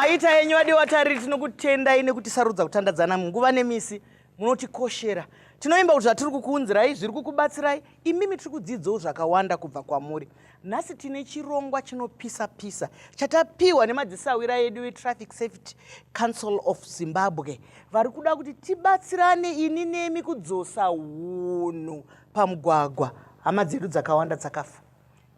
Maita enyu vadiwa tariri, tinokutendai nekutisarudza kutandadzana munguva nemisi munotikoshera. Tinoimba kuti zvatiri kukuunzirai zviri kukubatsirai, imimi tiri kudzidzawo zvakawanda kubva kwamuri. Nhasi tine chirongwa chinopisa pisa chatapiwa nemadzisahwira edu veTraffic Safety Council of Zimbabwe vari kuda kuti tibatsirane ini nemi kudzosa hunhu pamugwagwa. Hama dzedu dzakawanda dzakafa,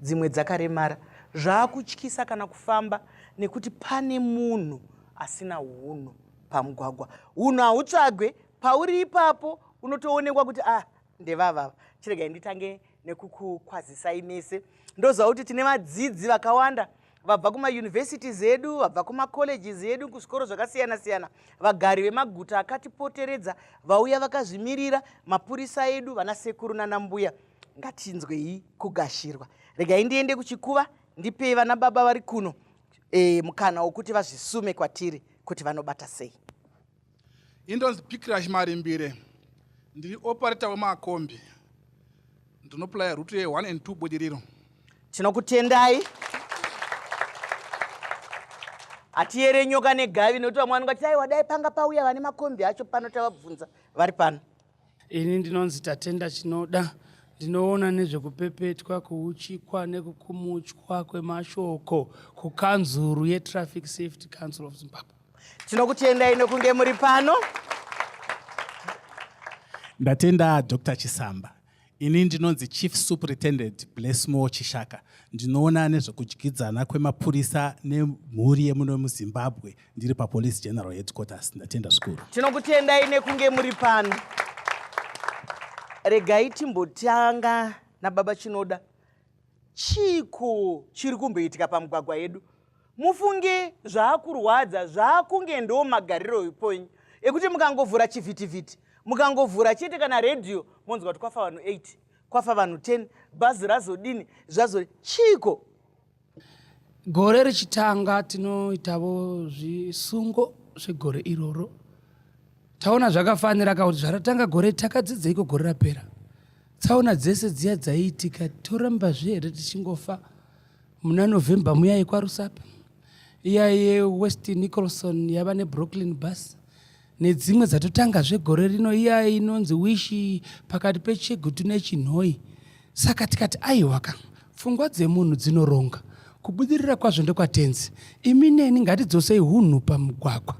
dzimwe dzakaremara, zvakutyisa kana kufamba nekuti pane munhu asina hunhu pamugwagwa. Hunhu hautsvagwe, pauri ipapo unotoonekwa kuti ah, ndevavava. Chiregai nditange nekukukwazisai mese. Ndoziva kuti tine vadzidzi vakawanda vabva kumauniversities edu, vabva kumacolleges edu, kuzvikoro zvakasiyana siyana, vagari vemaguta akatipoteredza, vauya vakazvimirira, mapurisa edu, vanasekuru nanambuya. Ngatinzwei kugashirwa. Regai ndiende kuchikuva ndipei vana baba vari kuno e, mukana wokuti vazvisume kwatiri kuti vanobata sei. Indonzi Picrash Marimbire, ndiri operator wemakombi, ndinoplaya route ye 1 and 2 Budiriro. Tinokutendai. Hatiyere nyoka negavi nekuti vamwe vanonga kuti aiwa dai panga pauya vane makombi acho pano tavabvunza vari pano. Ini ndinonzi Tatenda Chinoda, ndinoona nezvekupepetwa, kuuchikwa nekukumuchwa kwemashoko kukanzuru yeTraffic Safety Council of Zimbabwe. Tinokutendai nokunge muri pano. Ndatenda Dr. Chisamba. Ini ndinonzi Chief Superintendent Blessmore Chishaka. Ndinoona nezvekudyidzana kwemapurisa nemhuri yemuno muZimbabwe. Ndiri paPolice General Headquarters. Ndatenda zvikuru. Tinokutendai nekunge muri pano. Regai timbotanga nababa Chinoda. Chiiko chiri kumboitika pamugwagwa yedu? Mufunge zvaakurwadza zvaakunge ndo magariro epenyu ekuti mukangovhura chivhitivhiti, mukangovhura chete kana redhiyo monzwa kuti kwafa vanhu 8, kwafa vanhu 10, bhazi razodini, zvazo chiiko? Gore richitanga tinoitavo zvisungo zvegore iroro. Taona zvakafanira ka kuti zvaratanga gore takadzidzeiko gore rapera. Tsaona dzese dziya dzaiitika torambazve here tichingofa? Muna November muya yekwaRusape, iya yeWest Nicholson yava neBrooklyn Bus nedzimwe dzatotangazve gore rino, iya inonzi Wish pakati peChegutu neChinhoyi. Saka tikati aiwaka, pfungwa dzemunhu dzinoronga, kubudirira kwazvo ndekwaTenzi. Imi neni ngatidzosei hunhu pamugwagwa.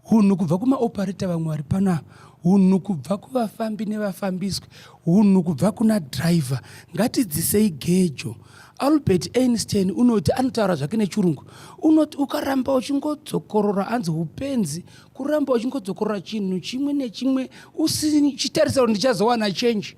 Hunhu kubva kumaoperator vamwe vari pano ava, hunhu kubva kuvafambi nevafambiswi, hunhu kubva kuna driver. Ngatidzisei gejo. Albert Einstein unoti anotaura zvake nechirungu, unoti ukaramba uchingodzokorora hanzi hupenzi kuramba uchingodzokorora chinhu chimwe nechimwe usichitarisa kuti ndichazowana change.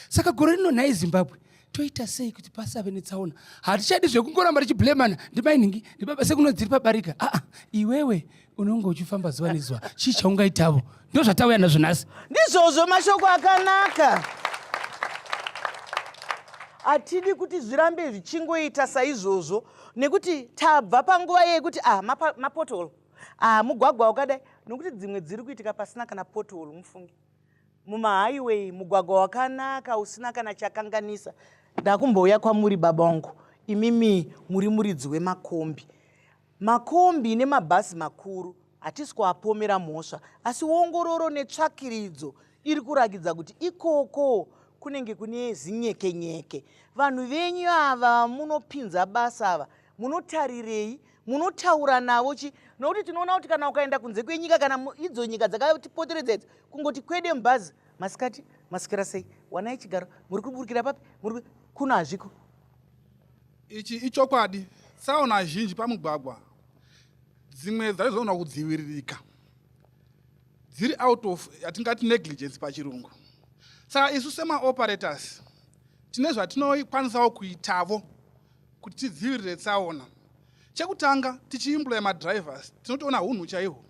Saka gore rino nhai Zimbabwe toita sei kuti pasave netsaona hatichadi zvekungoramba tichiblemana ndimai nhingi ndibaba sekunonzi tiri pabarika aa iwewe unonge uchifamba zuva nezuva chii chaungaitavo ndo zvatauya nazvo nhasi ndizvozvo mashoko akanaka hatidi kuti zvirambe zvichingoita saizvozvo nekuti tabva panguva yekuti ah mapotol ah mugwagwa wakadai nokuti dzimwe dziri kuitika pasina kana potol mufunge mumahighway mugwagwa wakanaka usina kana chakanganisa ndakumbouya kwamuri baba wangu imimi muri muridzi wemakombi makombi nemabhazi makuru hatisi kuapomera mhosva asi ongororo netsvakiridzo iri kurakidza kuti ikoko kunenge kune zinyekenyeke vanhu venyu ava munopinza basa ava munotarirei munotaura navo chi nokuti tinoona kuti kana ukaenda kunze kwenyika kana idzo nyika dzakatipoteredza idzo kungoti kwede mubhazi masikati masikira sei wanai chigaro muri kuburukira papi muri kuno hazviko ichi ichokwadi tsaona zhinji pamugwagwa dzimwe dzaizogona kudziviririka dziri out of yatingati negligence pachirungu saka isu semaoperators tine zvatinokwanisawo kuitavo kuti tidzivirire tsaona chekutanga tichiemploya madrivers tinotoona hunhu chaihwo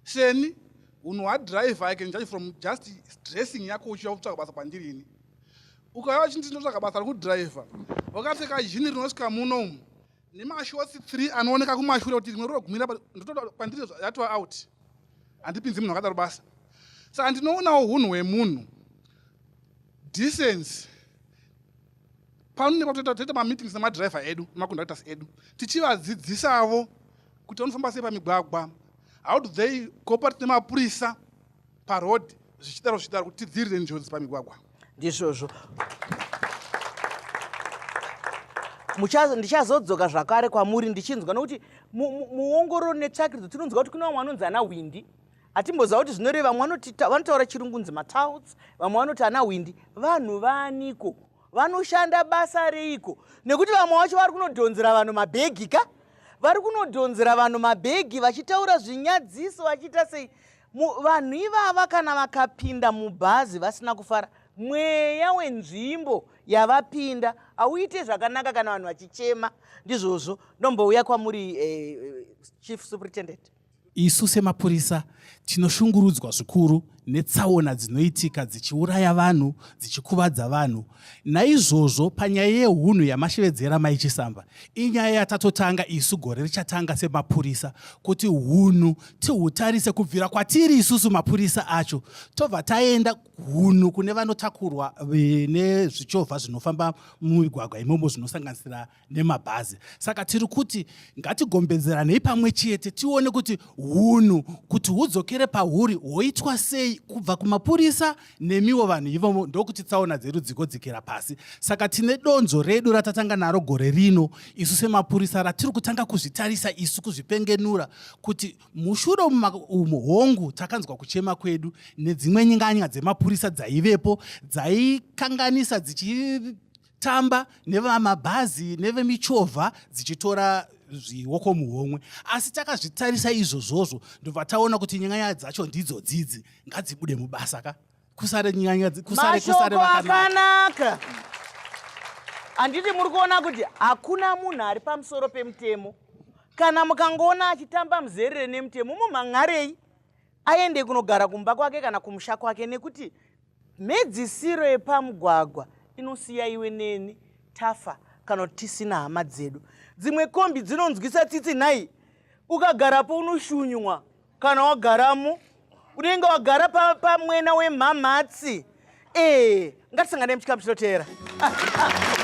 seni hunhu hwadriver i can judge from just dressing yako uchiuya kutsvaka basa kwandiri ini ukauya uchindi ndinotsvaka basa rekudriver wakapfeka jini rinosvika muno umu nemashotsi 3 anooneka kumashure kuti rimwe rinogumira ndotoda kwandiri yatova out handipinzi munhu akadaro basa saka ndinoonawo hunhu hwemunhu decency pano nepatoita toita mameetings nemadriver edu nemaconductors edu tichivadzidzisavo Kuti vanofamba sei pamigwagwa, how do they cooperate nemapurisa paroad, zvichidaro zvichidaro, kuti tidzivirire njodzi pamigwagwa. Ndizvozvo. Ndichazodzoka zvakare kwamuri ndichinzwa, nokuti muongororo netsvakiridzo tinonzwa kuti kune vamwe vanonzi ana hwindi. Hatimboziva kuti zvinoreva. Vamwe vanotaura chirungu nzi matouts, vamwe vanoti ana hwindi. Vanhu vaniko? Vanoshanda basa reiko? Nekuti vamwe vacho vari kunodhonzera vanhu mabhegi ka, vari kunodhonzera vanhu mabhegi vachitaura zvinyadziso, vachiita sei. Vanhu ivava kana vakapinda mubhazi vasina kufara, mweya wenzvimbo yavapinda hauite zvakanaka kana vanhu vachichema. Ndizvozvo. Ndombouya kwamuri, Chief Superintendent. Isu semapurisa tinoshungurudzwa zvikuru netsaona dzinoitika dzichiuraya vanhu, dzichikuvadza vanhu. Naizvozvo panyaya yehunhu yamashevedzera, Mai Chisamba, inyaya yatatotanga isu gore richatanga semapurisa, kuti hunhu tihutarise kubvira kwatiri isusu mapurisa acho, tobva taenda hunhu kune vanotakurwa nezvichovha zvinofamba mumigwagwa imomo, zvinosanganisira nemabhazi. Saka tiri kuti ngatigombedzeranei pamwe chete, tione kuti hunhu kuti hudzokere pahuri hwoitwa sei, kubva kumapurisa nemiwo vanhu ivomo, ndokuti tsaona dzedu dzigodzikira pasi. Saka tine donzvo redu ratatanga naro gore rino isu semapurisa, ratiri kutanga kuzvitarisa isu, kuzvipengenura kuti mushure umu, hongu, takanzwa kuchema kwedu nedzimwe nyanganya dzemapurisa dzaivepo dzaikanganisa, dzichitamba nevamabhazi nevemichovha, dzichitora zvioko muhomwe. Asi takazvitarisa izvozvozvo, ndobva taona kuti nyaya dzacho ndidzo dzidzi, ngadzibude mubasa ka, kusare nyanya kusare kusare. Mashoko akanaka, handiti? Muri kuona kuti hakuna munhu ari pamusoro pemutemo. Kana mukangoona achitamba muzerere nemutemo, mumhan'arei aende kunogara kumba kwake kana kumusha kwake, nekuti mhedzisiro yepamugwagwa inosiya iwe neni tafa kana kuti tisina hama dzedu. Dzimwe kombi dzinonzwisa tsitsi nhai. Ukagarapo unoshunywa. Kana wagaramo unenge wagara pamwena wemhamhatsi. Ee, ngatisanganei muchikamu chinoteera. Ah, ah.